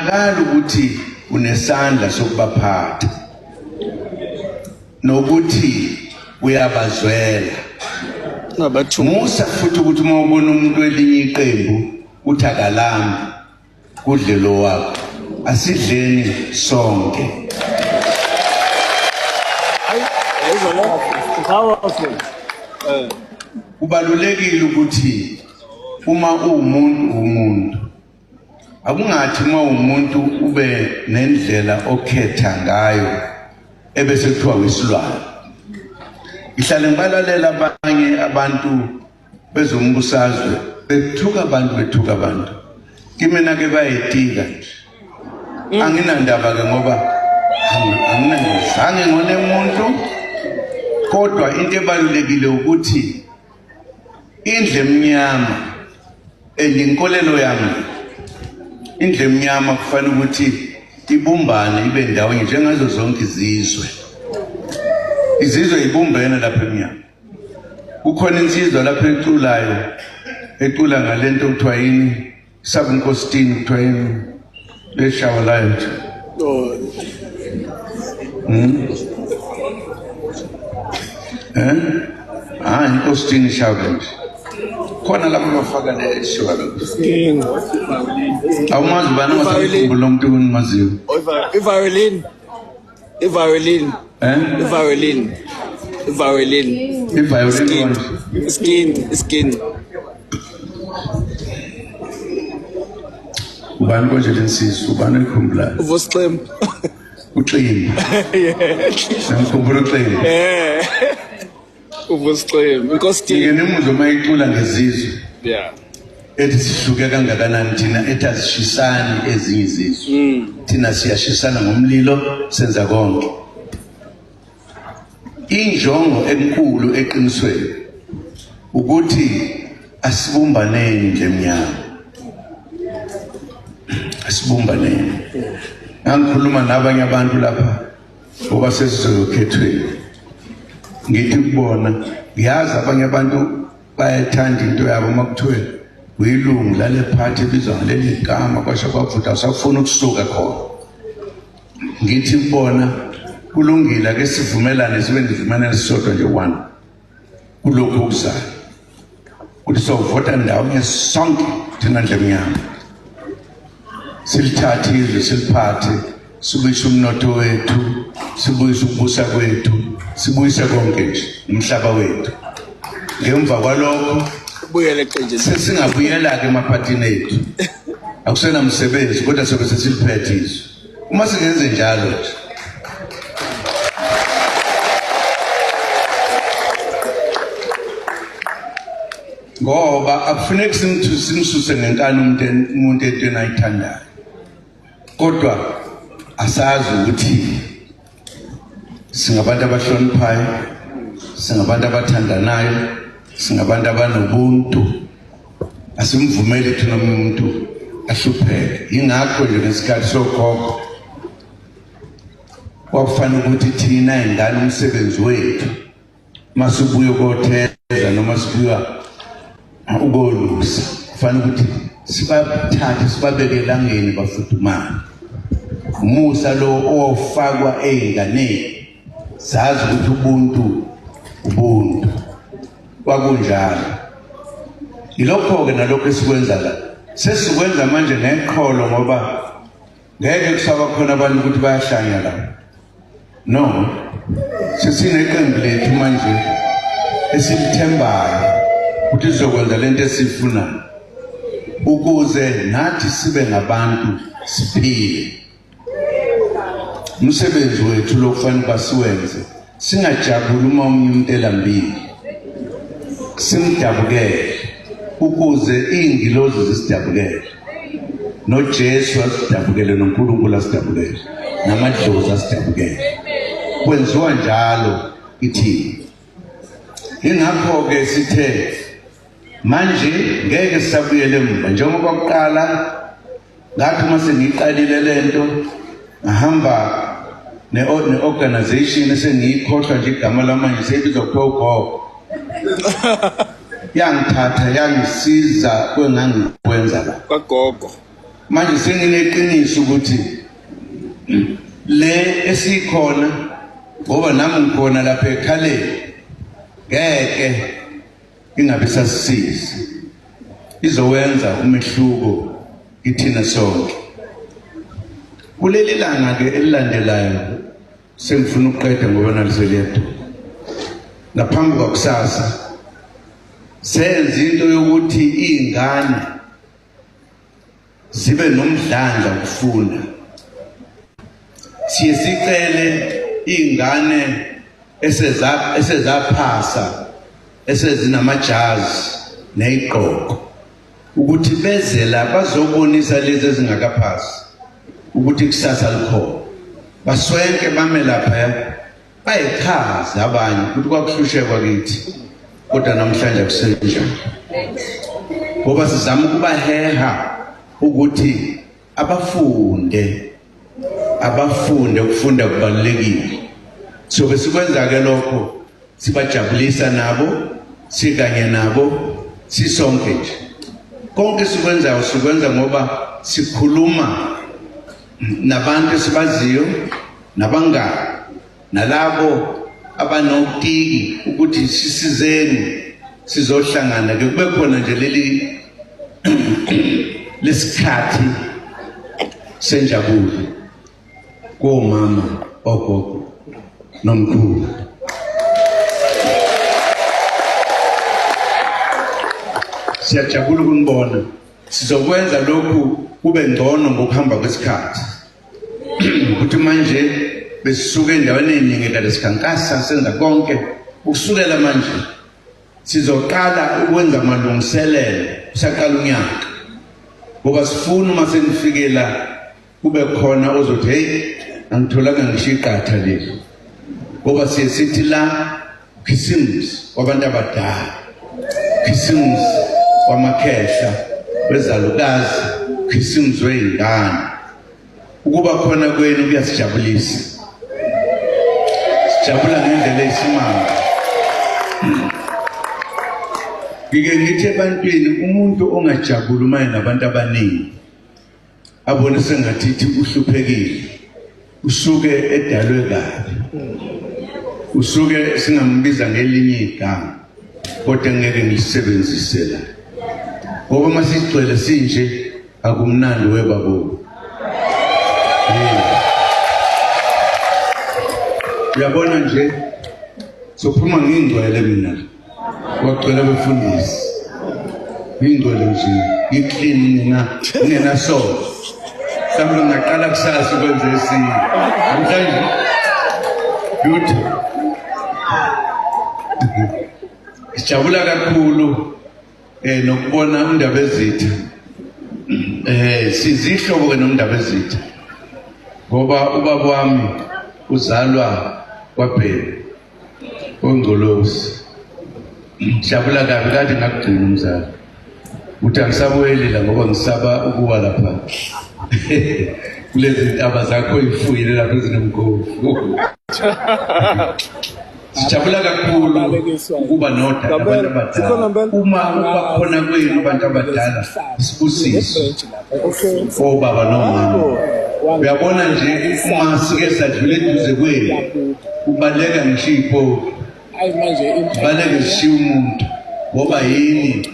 Kubonakala ukuthi unesandla sokubaphatha nokuthi uyabazwela. Ngabathuki. Musa futhi ukuthi uma ubona umuntu welinye iqembu uthi akalambi kudle lo wakho. Asidleni sonke. Powerful. Kubalulekile ukuthi uma uwumuntu umuntu akungathi uma umuntu ube nendlela okhetha ngayo ebese kuthiwa wisilwane. Ngihlale ngibalalela abanye abantu bezombusazwe bethuka abantu bethuka abantu kimina ke bayitika nje. Anginandaba ke ngoba anginangizange ngone muntu, kodwa into ebalulekile ukuthi indle emnyama enginkolelo yami, indle emnyama kufanele ukuthi ibumbane ibe ndawonye njengazo zonke izizwe. Izizwe ibumbene lapha emnyama. Kukhona insizwa lapha eculayo, ecula ngalento kuthiwa yini, sabunkositini kuthiwa yini leshawa layo nje. Ah, inkositini ishawa nje. Khona lapho bafaka le ishawa lokho. Awumazi ubani ongasamkhumbula umuntu onimaziyo? I-violin. I-violin. Eh? I-violin. I-violin. I-violin Skin. kanje. Skin. Skin. Ubani konje lensizwa? Ubani oyikhumbulayo? Uvusixemu. Uximba. Ngikhumbula uXimba. Uvusixemu. Inkositini. Ngike nimuzwe uma ecula ngezizwe. Yeah. Ethi sihluke kangakanani thina, ethi azishisani ezinye izizwe. Thina siyashisana ngomlilo, senza konke. Injongo enkulu eqinisweni ukuthi asibumbaneni nje emnyama. Asibumbaneni. Ngangikhuluma nabanye abantu lapha ngoba sesizoyokhethweni. Ngithi kubona, ngiyazi abanye abantu bayayithanda into yabo uma kuthiwe uyilungu lale phathi ebizwa ngaleli gama kwasho kwavutha usafuna ukusuka khona. Ngithi kubona kulungile, ake sivumelane sibe nesivumelwano esisodwa nje one kulokhu okuzayo ukuthi sovota ndawonye sonke thina ndlemnyama, silithathe izwe siliphathe, sibuyise umnotho wethu, sibuyise ukubusa kwethu, sibuyise konke nje umhlaba wethu. Ngemva kwalokho Ubuyele eqenjini. sesingabuyela-ke emaphathini ethu, akusenamsebenzi kodwa sobe sesiliphethe izwe uma singenze njalo nje. Ngoba akufuneki simsuse ngenkani umuntu entweni ayithandayo, kodwa asazi ukuthi singabantu abahloniphayo, singabantu abathandanayo, singabantu abanobuntu. Asimvumeli thina umuntu ahlupheke. Yingakho nje ngesikhathi sokhokho kwakufanele ukuthi thina ingane umsebenzi wethu masibuye kotheza noma sibuya ukolusa, kufanele ukuthi sibathathe sibabeke elangeni bafudumale. Umusa lo owawufakwa ey'nganeni, sazi ukuthi ubuntu ubuntu kwakunjalo. Yilokho-ke nalokho esikwenza la, sesikwenza manje ngeqholo ngoba ngeke kusaba khona abantu ukuthi bayahlanya la. No, sesineqembu lethu manje esilithembayo ukuthi sizokwenza lento esiyifunayo ukuze nathi sibe ngabantu siphile. Umsebenzi wethu lo kufanele uba siwenze, singajabuli uma omunye umuntu elambile, simdabukele ukuze iy'ngilozi zisidabukele, noJesu asidabukele, noNkulunkulu asidabukele, namadlozi asidabukele. Kwenziwa njalo kithina. Ingakho-ke sithe manje ngeke sisabuyele emuva njengoba kuqala. Ngathi uma sengiyiqalile lento ngahamba ne-organization esengiyikhohlwa nje igama lamanje, seyibizwa kuthiwa ugogo. Yangithatha yangisiza kwengangikwenza la kwagogo. Manje sengineqiniso ukuthi le esikhona, ngoba nami ngikhona lapha ekhaleni, ngeke ingabe sasisiza, izowenza umehluko kithina sonke. Kuleli langa ke elilandelayo, sengifuna ukuqeda ngoba naliseliyaduma, ngaphambi kwakusasa senza into yokuthi iy'ngane zibe nomdlandla ukufunda. Siye sicele iy'ngane esezaphasa, esezinamajazi ney'gqoko, ukuthi beze la bazobonisa lezi ezingakaphasi ukuthi kusasa likhona. Baswenke, bame laphaya, bayichaze abanye ukuthi kwakuhlushekwa kithi, kodwa namhlanje akusenjalo, ngoba sizama ukubaheha ukuthi abafunde, abafunde. Ukufunda kubalulekile. Sobe sikwenza-ke lokho, sibajabulisa nabo, sikanye nabo, sisonke nje. Konke sikwenzayo sikwenza ngoba sikhuluma nabantu esibaziyo, nabangani, nalabo abanotiki, ukuthi sisizeni, sizohlangana ke, kube khona nje leli lesikhathi senjabulo komama, ogogo nomkhulu. Siyajabula ukunibona. Sizokwenza lokhu kube ngcono ngokuhamba kwesikhathi, ukuthi manje besisuke endaweni eziningi kade sikhankasa, senza konke. Ukusukela manje sizoqala ukwenza amalungiselelo kusaqala unyaka, ngoba sifuna uma senifikela kube khona ozothi, "Hey, angitholanga ngisho iqatha leli," ngoba siye sithi la Khisimusi wabantu abadala, Khisimusi wamakhehla, wezalukazi, Khisimusi wey'ngane. Ukuba khona kwenu kuyasijabulisa, sijabula ngendlela eyisimanga. Ngike ngithi ebantwini, umuntu ongajabuli uma enabantu abaningi, abone sengathi ithi uhluphekile, usuke edalwe kabi, usuke singambiza ngelinye igama, kodwa ngeke ngilisebenzise la, ngoba uma sigcwele sinje akumnandi webabo. Uyabona nje, sophuma ngingcwele mina, kwagcwele abefundisi, ngingcwele nje, ngiclean, ngina ngingenasono. Mhlawumbe ngingaqala kusasa ukwenza esinye, namhlanje lutho. Sijabula kakhulu nokubona uNdaba ezitha. Sizihlobo ke noNdaba ezitha, ngoba ubaba wami uzalwa kwaBheki ongcolosi. Jabula kabi kade ngakugcina umzali uthi angisabuyeli la, ngoba ngisaba ukuwa lapha kulezi ntaba zakho ifuyile lapho ezinomkhovu. Sijabula kakhulu ukuba nodade abantu abadala. Uma ukuba khona kwenu abantu abadala isibusiso, obaba nomama. Uyabona nje, uma sike sadlula eduze kwenu, kubaleka ngisho iy'poki, baleke zishiya umuntu, ngoba yini?